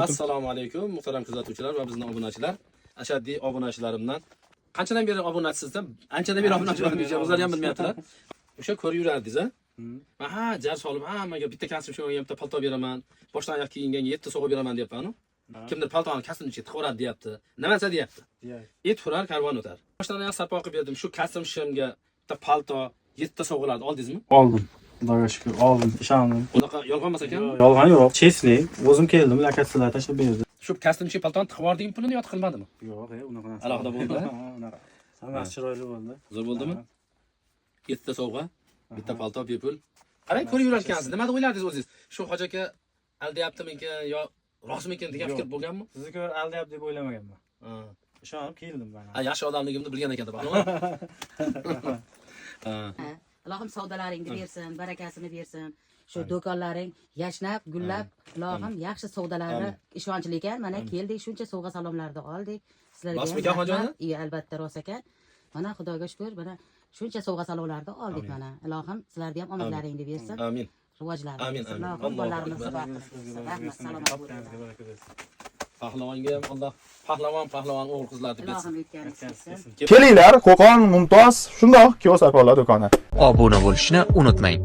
Assalomu alaykum, muhtaram kuzatuvchilar va bizni obunachilar. Ashaddiy obunachilarimdan. Qanchadan beri obunachisizdan? Anchadan beri obunachilarim, o'zlari ham bilmayaptilar. O'sha ko'rib yurardingiz, a? Man ha, jar solib hammaga bitta kostyum shimga bitta palto beraman, boshdan oyoq kiyinganga 7 sovg'a beraman deyapman-u. Kimdir paltoni kostyum ichiga tiqaveradi deyapti. Nimasa deyapti. It hurar, karvon o'tar. Boshdan oyoq sarpo qilib berdim. Shu kostyum shimga bitta palto, 7 ta sovg'alarni oldingizmi? Oldim. Xudoga shukur, oldim, ishondim. Unaqa yolg'on emas ekanmi? Yolg'on yo'q, честный. O'zim keldim, lokatsiyalar tashlab berdi. Shu kostyum ichiga paltoni tiqib yubordingmi pulini yo tiqilmadimi? Yo'q, unaqa narsa. Alohida bo'ldi, ha? Ha, unaqa. Hammasi chiroyli bo'ldi. Zo'r bo'ldimi? 7 ta sovg'a, bitta palto bepul. Qarang, ko'rib yurarkansiz. Nima deb o'ylardingiz o'zingiz? Shu hoji aka aldayaptimikan yo rostmikan degan Yo'q. fikr bo'lganmi? Sizni ko'rib aldayapti deb o'ylamaganman. Ha. Ishonib keldim mana. Ha, yaxshi odamligimni bilgan ekan deb. Ha. Ha, ilohim savdolaringni bersin, barakasini bersin. Shu do'konlaring yashnab, gullab, ilohim yaxshi savdolarni ishonchli ekan. Mana keldik, shuncha sovg'a salomlarni oldik. Sizlarga ham Rostmikan, rahmat. hojani? Iya, albatta rost ekan. Mana Xudoga shukur, mana shuncha sovg'a salomlarni oldik mana. Ilohim sizlarga ham omadlaringni bersin, Amin. rivojlaring Amin, bersin. amin. Ilohim Allohu bolalarimizni akbar. baxtli qilsin. Rahmat, salomat Topganingizga bo'linglar. baraka bersin. Pahlavonga ham Alloh pahlavon pahlavon o'g'il qizlarni bersin. Ilohim yetganingiz kelsin. Kelinglar, Qo'qon Mumtoz shundoq kiosk sarpolar do'koni. Obuna bo'lishni unutmang.